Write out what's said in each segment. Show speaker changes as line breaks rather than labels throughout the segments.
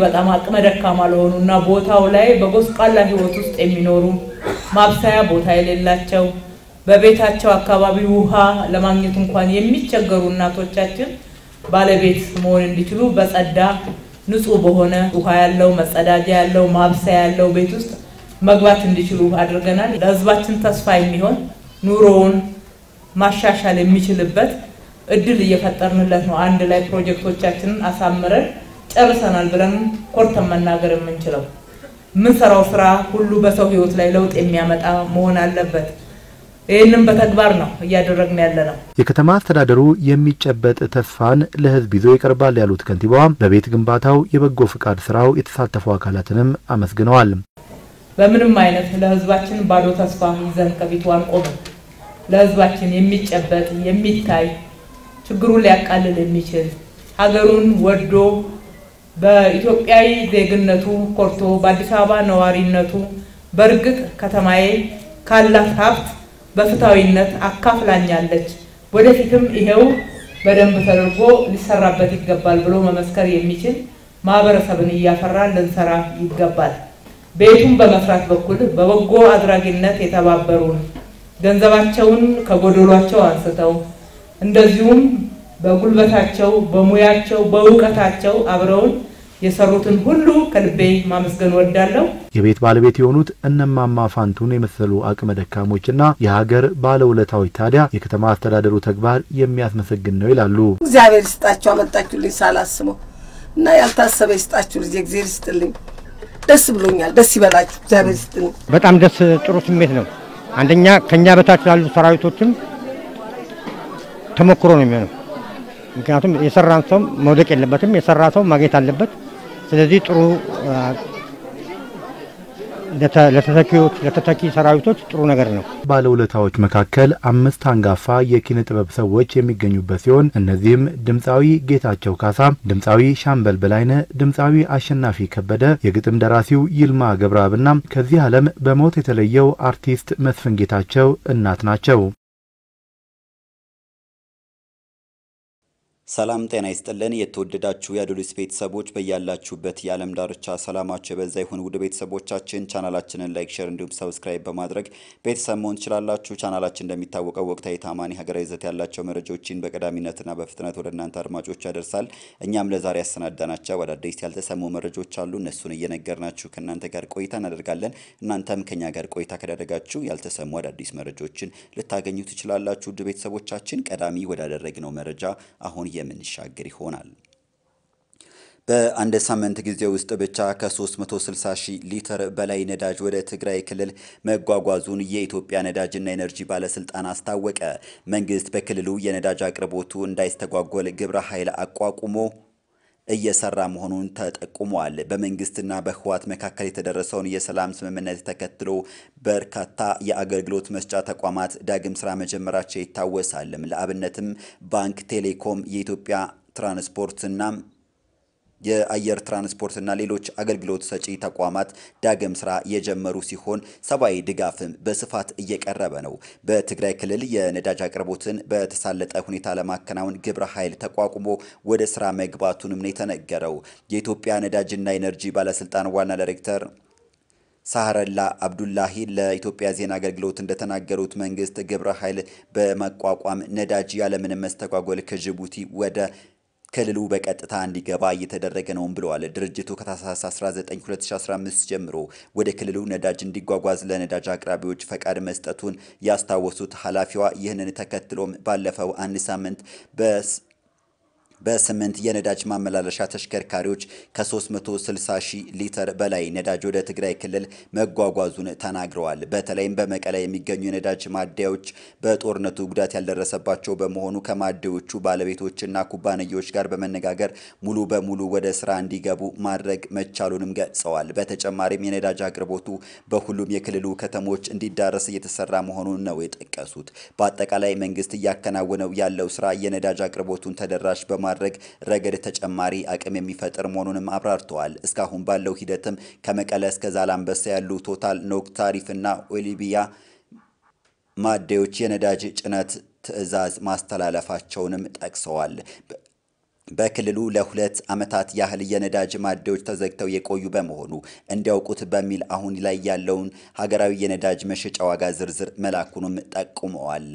በጣም አቅመ ደካማ ለሆኑና ቦታው ላይ በጎስቋላ ህይወት ውስጥ የሚኖሩ፣ ማብሰያ ቦታ የሌላቸው፣ በቤታቸው አካባቢ ውሃ ለማግኘት እንኳን የሚቸገሩ እናቶቻችን ባለቤት መሆን እንዲችሉ በጸዳ፣ ንጹህ በሆነ፣ ውሃ ያለው፣ መጸዳጃ ያለው፣ ማብሰያ ያለው ቤት ውስጥ መግባት እንዲችሉ አድርገናል። ለህዝባችን ተስፋ የሚሆን፣ ኑሮውን ማሻሻል የሚችልበት እድል እየፈጠርንለት ነው። አንድ ላይ ፕሮጀክቶቻችንን አሳምረን ጨርሰናል ብለን ኮርተን መናገር የምንችለው የምንሰራው ስራ ሁሉ በሰው ህይወት ላይ ለውጥ የሚያመጣ መሆን አለበት። ይህንም በተግባር ነው እያደረግን ያለ ነው።
የከተማ አስተዳደሩ የሚጨበጥ ተስፋን ለህዝብ ይዞ ይቀርባል ያሉት ከንቲባዋ በቤት ግንባታው የበጎ ፍቃድ ስራው የተሳተፉ አካላትንም አመስግነዋል።
በምንም አይነት ለህዝባችን ባዶ ተስፋ ይዘን ከፊቱ አንቆምም። ለህዝባችን የሚጨበጥ፣ የሚታይ፣ ችግሩን ሊያቃልል የሚችል፣ ሀገሩን ወዶ በኢትዮጵያዊ ዜግነቱ ኮርቶ በአዲስ አበባ ነዋሪነቱ በእርግጥ ከተማዬ ካላት ሀብት በፍትሐዊነት አካፍላኛለች፣ ወደፊትም ይሄው በደንብ ተደርጎ ሊሰራበት ይገባል ብሎ መመስከር የሚችል ማህበረሰብን እያፈራ ልንሰራ ይገባል። ቤቱን በመስራት በኩል በበጎ አድራጊነት የተባበሩን፣ ገንዘባቸውን ከጎደሏቸው አንስተው፣ እንደዚሁም በጉልበታቸው፣ በሙያቸው፣ በእውቀታቸው አብረውን የሰሩትን ሁሉ ከልቤ ማመስገን ወዳለሁ።
የቤት ባለቤት የሆኑት እነማማ ፋንቱን የመሰሉ አቅመ ደካሞችና የሀገር ባለውለታዎች ታዲያ የከተማ አስተዳደሩ ተግባር የሚያስመሰግን ነው ይላሉ።
እግዚአብሔር ይስጣችሁ፣ አመጣችሁልኝ ሳላስበው እና ያልታሰበ ይስጣችሁ ልጅ፣ እግዚአብሔር ይስጥልኝ። ደስ ብሎኛል። ደስ ይበላችሁ። እግዚአብሔር ይስጥልኝ።
በጣም ደስ ጥሩ ስሜት ነው። አንደኛ ከኛ በታች ላሉ ሰራዊቶችም ተሞክሮ ነው የሚሆነው። ምክንያቱም የሰራን ሰው መውደቅ የለበትም፣ የሰራ ሰው ማግኘት አለበት። ስለዚህ ጥሩ ለተተኪዎች ለተተኪ ሰራዊቶች ጥሩ ነገር ነው።
ባለውለታዎች መካከል 5 አንጋፋ የኪነ ጥበብ ሰዎች የሚገኙበት ሲሆን እነዚህም ድምፃዊ ጌታቸው ካሳ፣ ድምፃዊ ሻምበል በላይነህ፣ ድምፃዊ አሸናፊ ከበደ፣ የግጥም ደራሲው ይልማ ገብረአብና ከዚህ ዓለም በሞት የተለየው አርቲስት መስፍን ጌታቸው እናት ናቸው።
ሰላም ጤና ይስጥልን። የተወደዳችሁ የአዶሊስ ቤተሰቦች፣ በያላችሁበት የዓለም ዳርቻ ሰላማችሁ የበዛ ይሁን። ውድ ቤተሰቦቻችን ቻናላችንን like፣ share እንዲሁም subscribe በማድረግ ቤተሰብ መሆን ትችላላችሁ። ቻናላችን እንደሚታወቀው ወቅታዊ፣ ታማኒ፣ ሀገራዊ ይዘት ያላቸው መረጃዎችን በቀዳሚነትና በፍጥነት ወደ እናንተ አድማጮች ያደርሳል። እኛም ለዛሬ ያሰናዳናቸው አዳዲስ ያልተሰሙ መረጃዎች አሉ። እነሱን እየነገርናችሁ ከእናንተ ጋር ቆይታ እናደርጋለን። እናንተም ከኛ ጋር ቆይታ ካደረጋችሁ ያልተሰሙ አዳዲስ መረጃዎችን ልታገኙ ትችላላችሁ። ውድ ቤተሰቦቻችን ቀዳሚ ወዳደረግነው መረጃ አሁን የምንሻገር ይሆናል። በአንድ ሳምንት ጊዜ ውስጥ ብቻ ከ360 ሺህ ሊትር በላይ ነዳጅ ወደ ትግራይ ክልል መጓጓዙን የኢትዮጵያ ነዳጅና ኤነርጂ ባለስልጣን አስታወቀ። መንግስት በክልሉ የነዳጅ አቅርቦቱ እንዳይስተጓጎል ግብረ ኃይል አቋቁሞ እየሰራ መሆኑን ተጠቁሟል። በመንግስትና በህወሓት መካከል የተደረሰውን የሰላም ስምምነት ተከትሎ በርካታ የአገልግሎት መስጫ ተቋማት ዳግም ስራ መጀመራቸው ይታወሳል። ለአብነትም ባንክ፣ ቴሌኮም፣ የኢትዮጵያ ትራንስፖርትና የአየር ትራንስፖርትና ሌሎች አገልግሎት ሰጪ ተቋማት ዳግም ስራ የጀመሩ ሲሆን ሰብአዊ ድጋፍም በስፋት እየቀረበ ነው። በትግራይ ክልል የነዳጅ አቅርቦትን በተሳለጠ ሁኔታ ለማከናወን ግብረ ኃይል ተቋቁሞ ወደ ስራ መግባቱንም ነው የተነገረው። የኢትዮጵያ ነዳጅና ኤነርጂ ባለስልጣን ዋና ዳይሬክተር ሳህረላ አብዱላሂ ለኢትዮጵያ ዜና አገልግሎት እንደተናገሩት መንግስት ግብረ ኃይል በመቋቋም ነዳጅ ያለምንም መስተጓጎል ከጅቡቲ ወደ ክልሉ በቀጥታ እንዲገባ እየተደረገ ነውም ብለዋል። ድርጅቱ ከታህሳስ 19 2015 ጀምሮ ወደ ክልሉ ነዳጅ እንዲጓጓዝ ለነዳጅ አቅራቢዎች ፈቃድ መስጠቱን ያስታወሱት ኃላፊዋ ይህንን ተከትሎም ባለፈው አንድ ሳምንት በ8 የነዳጅ ማመላለሻ ተሽከርካሪዎች ከ360 ሺህ ሊትር በላይ ነዳጅ ወደ ትግራይ ክልል መጓጓዙን ተናግረዋል። በተለይም በመቀለ የሚገኙ የነዳጅ ማደያዎች በጦርነቱ ጉዳት ያልደረሰባቸው በመሆኑ ከማደያዎቹ ባለቤቶችና ኩባንያዎች ጋር በመነጋገር ሙሉ በሙሉ ወደ ስራ እንዲገቡ ማድረግ መቻሉንም ገልጸዋል። በተጨማሪም የነዳጅ አቅርቦቱ በሁሉም የክልሉ ከተሞች እንዲዳረስ እየተሰራ መሆኑን ነው የጠቀሱት። በአጠቃላይ መንግስት እያከናወነው ያለው ስራ የነዳጅ አቅርቦቱን ተደራሽ በማድረግ ረገድ ተጨማሪ አቅም የሚፈጥር መሆኑንም አብራርተዋል። እስካሁን ባለው ሂደትም ከመቀለ እስከ ዛላምበሳ ያሉ ቶታል፣ ኖክ፣ ታሪፍና ኦሊቢያ ማደያዎች የነዳጅ ጭነት ትዕዛዝ ማስተላለፋቸውንም ጠቅሰዋል። በክልሉ ለ2 ዓመታት ያህል የነዳጅ ማደያዎች ተዘግተው የቆዩ በመሆኑ እንዲያውቁት በሚል አሁን ላይ ያለውን ሀገራዊ የነዳጅ መሸጫ ዋጋ ዝርዝር መላኩንም ጠቁመዋል።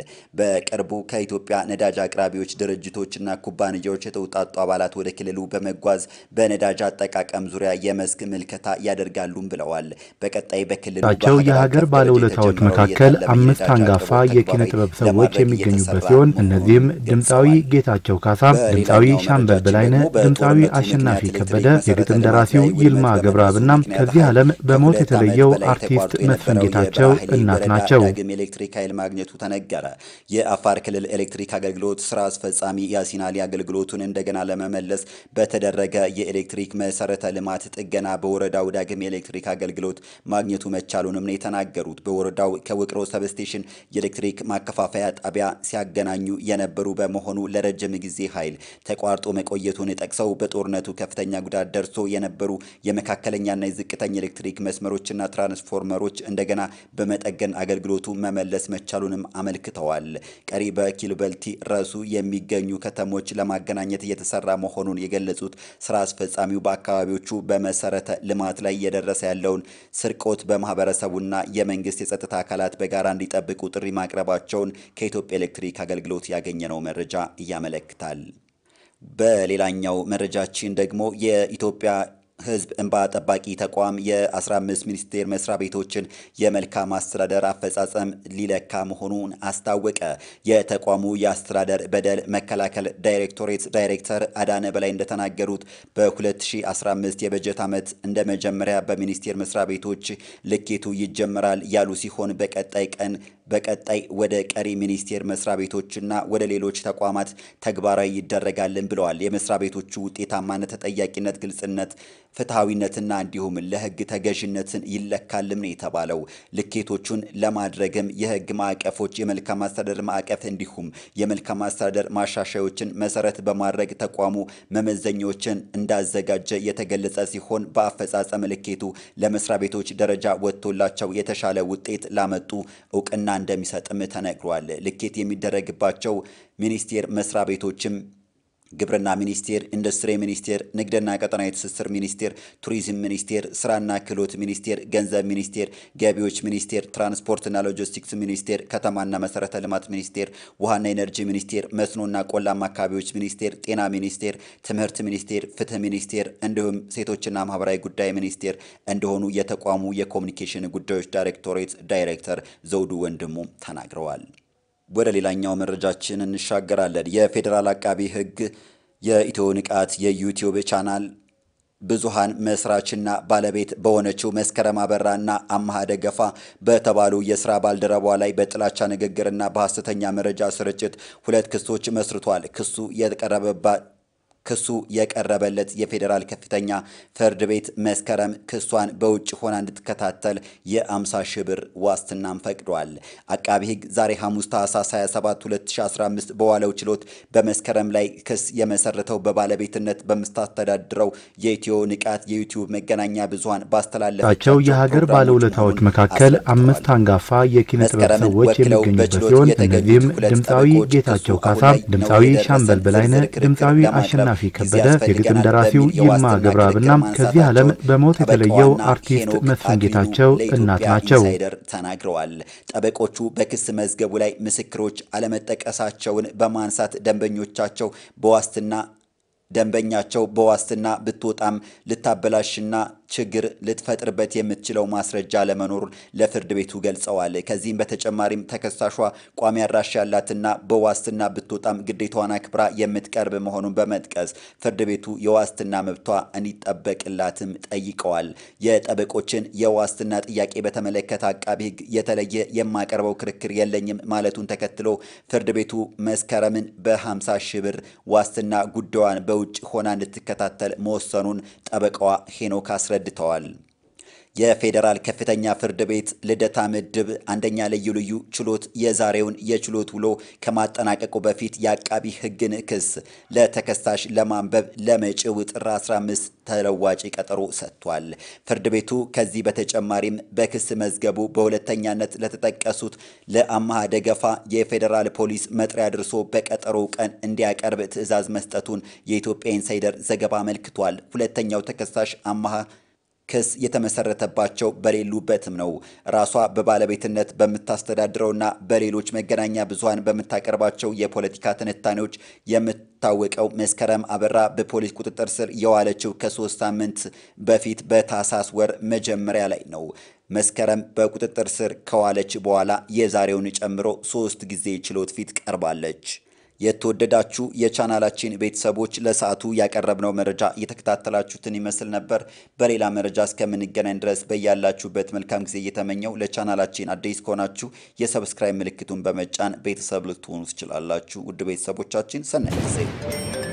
በቅርቡ ከኢትዮጵያ ነዳጅ አቅራቢዎች ድርጅቶችና ኩባንያዎች የተውጣጡ አባላት ወደ ክልሉ በመጓዝ በነዳጅ አጠቃቀም ዙሪያ የመስክ ምልከታ ያደርጋሉም ብለዋል። በቀጣይ በክልሉ
የሀገር ባለውለታዎች መካከል 5 አንጋፋ የኪነ ጥበብ ሰዎች የሚገኙበት ሲሆን እነዚህም ድምፃዊ ጌታቸው ካሳ፣ ድምፃዊ ሻምበል በላይነህ፣ ድምፃዊ አሸናፊ ከበደ፣ የግጥም ደራሲው ይልማ ገብረአብና ከዚህ ዓለም በሞት የተለየው አርቲስት መስፍን ጌታቸው እናት ናቸው።
ዳግም ኤሌክትሪክ ኃይል ማግኘቱ ተነገረ። የአፋር ክልል ኤሌክትሪክ አገልግሎት ስራ አስፈጻሚ ያሲን አሊ አገልግሎቱን እንደገና ለመመለስ በተደረገ የኤሌክትሪክ መሰረተ ልማት ጥገና በወረዳው ዳግም የኤሌክትሪክ አገልግሎት ማግኘቱ መቻሉንም ነው የተናገሩት። በወረዳው ከውቅሮ substation የኤሌክትሪክ ማከፋፈያ ጣቢያ ሲያገናኙ የነበሩ በመሆኑ ለረጅም ጊዜ ኃይል ተቋርጦ መቆየቱን ጠቅሰው በጦርነቱ ከፍተኛ ጉዳት ደርሶ የነበሩ የመካከለኛና የዝቅተኛ ኤሌክትሪክ መስመሮችና ትራንስፎርመሮች እንደገና በመጠገን አገልግሎቱ መመለስ መቻሉንም አመልክተዋል። ቀሪ በኪልበልቲ ረሱ የሚገኙ ከተሞች ለማገናኘት እየተሰራ መሆኑን የገለጹት ስራ አስፈጻሚው በአካባቢዎቹ በመሰረተ ልማት ላይ እየደረሰ ያለውን ስርቆት በማህበረሰቡና የመንግስት የጸጥታ አካላት በጋራ እንዲጠብቁ ጥሪ ማቅረባቸውን ከኢትዮጵያ ኤሌክትሪክ አገልግሎት ያገኘነው መረጃ ያመለክታል። በሌላኛው መረጃችን ደግሞ የኢትዮጵያ ሕዝብ እንባ ጠባቂ ተቋም የ15 ሚኒስቴር መስሪያ ቤቶችን የመልካም አስተዳደር አፈጻጸም ሊለካ መሆኑን አስታወቀ። የተቋሙ የአስተዳደር በደል መከላከል ዳይሬክቶሬት ዳይሬክተር አዳነ በላይ እንደተናገሩት በ2015 የበጀት ዓመት እንደ መጀመሪያ በሚኒስቴር መስሪያ ቤቶች ልኬቱ ይጀምራል ያሉ ሲሆን በቀጣይ ወደ ቀሪ ሚኒስቴር መስሪያ ቤቶችና ወደ ሌሎች ተቋማት ተግባራዊ ይደረጋልን ብለዋል። የመስሪያ ቤቶቹ ውጤታማነት፣ ተጠያቂነት፣ ግልጽነት፣ ፍትሃዊነትና እንዲሁም ለህግ ተገዥነትን ይለካልም ነው የተባለው። ልኬቶቹን ለማድረግም የህግ ማዕቀፎች፣ የመልካም አስተዳደር ማዕቀፍ እንዲሁም የመልካም አስተዳደር ማሻሻዮችን መሰረት በማድረግ ተቋሙ መመዘኛዎችን እንዳዘጋጀ የተገለጸ ሲሆን በአፈጻጸም ልኬቱ ለመስሪያ ቤቶች ደረጃ ወጥቶላቸው የተሻለ ውጤት ላመጡ እውቅና እንደሚሰጥም ተነግሯል። ልኬት የሚደረግባቸው ሚኒስቴር መስሪያ ቤቶችም ግብርና ሚኒስቴር፣ ኢንዱስትሪ ሚኒስቴር፣ ንግድና ቀጠናዊ ትስስር ሚኒስቴር፣ ቱሪዝም ሚኒስቴር፣ ስራና ክህሎት ሚኒስቴር፣ ገንዘብ ሚኒስቴር፣ ገቢዎች ሚኒስቴር፣ ትራንስፖርትና ሎጂስቲክስ ሚኒስቴር፣ ከተማና መሰረተ ልማት ሚኒስቴር፣ ውሃና ኤነርጂ ሚኒስቴር፣ መስኖና ቆላማ አካባቢዎች ሚኒስቴር፣ ጤና ሚኒስቴር፣ ትምህርት ሚኒስቴር፣ ፍትህ ሚኒስቴር እንዲሁም ሴቶችና ማህበራዊ ጉዳይ ሚኒስቴር እንደሆኑ የተቋሙ የኮሚኒኬሽን ጉዳዮች ዳይሬክቶሬት ዳይሬክተር ዘውዱ ወንድሙ ተናግረዋል። ወደ ሌላኛው መረጃችን እንሻገራለን። የፌዴራል አቃቢ ሕግ የኢትዮ ንቃት የዩቲዩብ ቻናል ብዙሃን መስራችና ባለቤት በሆነችው መስከረም አበራና አማሃ ደገፋ በተባሉ የስራ ባልደረቧ ላይ በጥላቻ ንግግርና በሐሰተኛ መረጃ ስርጭት 2 ክሶች መስርቷል። ክሱ የቀረበለት የፌዴራል ከፍተኛ ፍርድ ቤት መስከረም ክሷን በውጭ ሆና እንድትከታተል የ50 ሺህ ብር ዋስትናም ፈቅዷል። አቃቢ ሕግ ዛሬ ሐሙስ ታህሳስ 27 2015 በዋለው ችሎት በመስከረም ላይ ክስ የመሰረተው በባለቤትነት በምታስተዳድረው የኢትዮ ንቃት የዩቲዩብ መገናኛ ብዙሃን ባስተላለፈቸው
የሀገር ባለውለታዎች መካከል 5 አንጋፋ የኪነ ጥበብ ሰዎች የሚገኙበት ሲሆን እነዚህም ድምፃዊ ጌታቸው ካሳ፣ ድምፃዊ ሻምበል በላይነህ፣ ድምፃዊ አሸናፊ ከበደ፣ የግጥም ደራሲው ይልማ ገብረአብና ከዚህ ዓለም በሞት የተለየው አርቲስት መስፍን ጌታቸው እናት ናቸው።
ተናግረዋል። ጠበቆቹ በክስ መዝገቡ ላይ ምስክሮች አለመጠቀሳቸውን በማንሳት ደንበኛቸው በዋስትና ብትወጣም ልታበላሽና ችግር ልትፈጥርበት የምትችለው ማስረጃ ለመኖሩን ለፍርድ ቤቱ ገልጸዋል። ከዚህም በተጨማሪም ተከሳሿ ቋሚ አድራሻ ያላትና በዋስትና ብትወጣም ግዴታዋን አክብራ የምትቀርብ መሆኑን በመጥቀስ ፍርድ ቤቱ የዋስትና መብቷ እንዲጠበቅላትም ጠይቀዋል። የጠበቆችን የዋስትና ጥያቄ በተመለከተ አቃቢ ሕግ የተለየ የማቀርበው ክርክር የለኝም ማለቱን ተከትሎ ፍርድ ቤቱ መስከረምን በ50 ሺህ ብር ዋስትና ጉዳዩን በውጭ ሆና እንድትከታተል መወሰኑን ጠበቃዋ ሄኖክ አስረድተዋል። የፌዴራል ከፍተኛ ፍርድ ቤት ልደታ ምድብ አንደኛ ልዩ ልዩ ችሎት የዛሬውን የችሎት ውሎ ከማጠናቀቁ በፊት የአቃቢ ሕግን ክስ ለተከሳሽ ለማንበብ ለመጪው ጥር 15 ተለዋጭ ቀጠሮ ሰጥቷል። ፍርድ ቤቱ ከዚህ በተጨማሪም በክስ መዝገቡ በሁለተኛነት ለተጠቀሱት ለአማሃ ደገፋ የፌዴራል ፖሊስ መጥሪያ ደርሶ በቀጠሮው ቀን እንዲያቀርብ ትዕዛዝ መስጠቱን የኢትዮጵያ ኢንሳይደር ዘገባ አመልክቷል። ሁለተኛው ተከሳሽ አማሃ ክስ የተመሰረተባቸው በሌሉበትም ነው። ራሷ በባለቤትነት በምታስተዳድረውና በሌሎች መገናኛ ብዙኃን በምታቀርባቸው የፖለቲካ ትንታኔዎች የምታወቀው መስከረም አበራ በፖሊስ ቁጥጥር ስር የዋለችው ከ3 ሳምንት በፊት በታህሳስ ወር መጀመሪያ ላይ ነው። መስከረም በቁጥጥር ስር ከዋለች በኋላ የዛሬውን ጨምሮ 3 ጊዜ ችሎት ፊት ቀርባለች። የተወደዳችሁ የቻናላችን ቤተሰቦች፣ ለሰዓቱ ያቀረብነው መረጃ እየተከታተላችሁትን ይመስል ነበር። በሌላ መረጃ እስከምንገናኝ ድረስ በያላችሁበት መልካም ጊዜ እየተመኘው፣ ለቻናላችን አዲስ ከሆናችሁ የ subscribe ምልክቱን በመጫን ቤተሰብ ልትሆኑ ትችላላችሁ። ውድ ቤተሰቦቻችን፣ ሰናይ ጊዜ።